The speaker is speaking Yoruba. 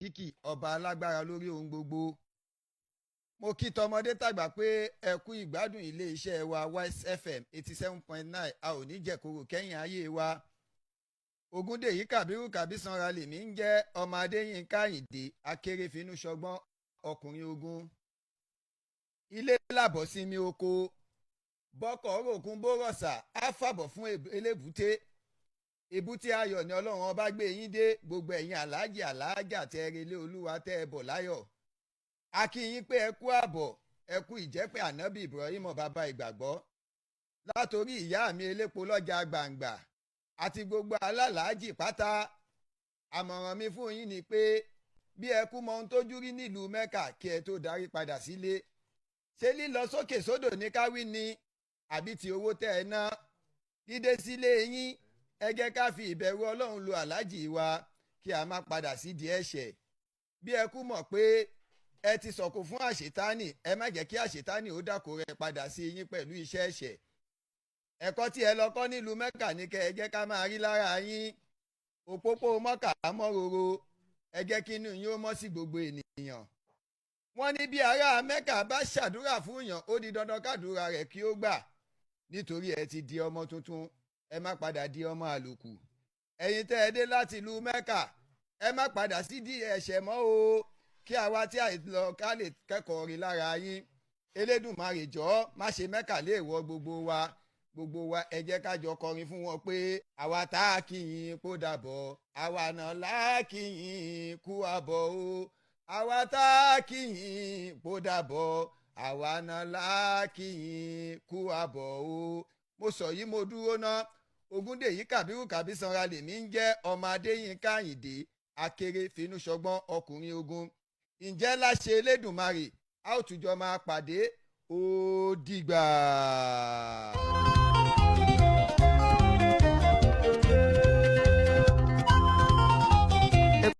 Kíkì ọba alágbára lórí ohun gbogbo. Mo kí tọmọdé tàgbà pé ẹ kú ìgbádùn iléeṣẹ́ wa Wise FM 87.9. A ò ní jẹ̀kọ̀rọ̀ kẹ́yìn ayé wa. Ògúndèyí Kàbírù Kàbísanra lèmi ń jẹ́, ọmọ Adéyínká Àyìndé akérèfínú ṣọgbọ́n ọkùnrin ogun. Ilé làbọ̀ sinmi oko, bọ́kọ̀ rògùn bórọ̀sà á fàbọ̀ fún elébùté. Èbúté ayọ̀ ni Ọlọ́run ọba gbé yín dé. Gbogbo ẹ̀yin aláàjì aláàjà tẹ́ ẹ relé Olúwa, tẹ́ ẹ bọ̀ láyọ̀, a kí yín pé ẹ kú àbọ̀, ẹ kú ìjẹ́pẹ́ ànábì Ibrahim bàbá ìgbàgbọ́. Látòrí ìyá mi elépo lọ́jà gbàǹgbà àti gbogbo alálàájì pátá, àmọ̀ràn mi fún yín ni pé bí ẹ kú mọ ohun tójú rí nílùú Mẹ́kà kí ẹ tó darí padà sílé. Ṣé lílọ sókè sódò ní káwí ni àbí ti owó tẹ́ ẹ ná dídé sílé yín? Ẹ jẹ́ ká fi ìbẹ̀rù Ọlọ́run lu aláàjì wa kí a má padà sídìí ẹ̀ṣẹ̀. Bí ẹ kú mọ̀ pé ẹ ti sọ̀kò fún àṣetánì, ẹ má jẹ́ kí àṣetánì ó dàkó rẹ padà sí yín pẹ̀lú iṣẹ́ ẹ̀ṣẹ̀. Ẹ̀kọ́ tí ẹ lọ kọ́ nílùú Mẹ́kà ní kẹ́ ẹ jẹ́ ká máa rí lára yín. Òpópó Mọ́kà mọ́ roro, ẹ jẹ́ kí inú yín ó mọ́ sí gbogbo ènìyàn. Wọ́n ní bí ará Mẹ́kà bá ṣàdúrà fún yàn, ó di dandan kádùrà rẹ̀ kí ó gbà, nítorí ẹ ti di ọmọ tuntun. Ẹ má padà di ọmọ àlòkù. Ẹ̀yin tẹ́ ẹ dé láti ìlú Mẹ́kà, ẹ má padà sídìí ẹ̀ṣẹ̀ mọ́ o, kí àwa tí àìlọ ká lè kẹ́kọ̀ọ́ rí lára yín. Elédùmarè, jọ̀ọ́, má ṣe Mẹ́kà léèwọ̀ gbogbo wa. Gbogbo wa, ẹ jẹ́ ká jọ kọrin fún wọn pé àwa tá a kí yín kó dàbọ̀, àwa náà là kí yín kú àbọ̀ o. Àwa tá a kí yín kó dàbọ̀, àwa náà là kí yín kú àbọ̀ o. Mo sọ yìí, mo dúró ná. Ògúndèyí Kàbírù Kàbísanra lèmi ń jẹ́, ọmọ Adéyínká Àyìndé akéré finúṣọgbọ́n ọkùnrin ogun. Ǹjẹ́ láṣẹ Elédùmarè, a ó tùjọ máa pàdé. Ó dìgbà.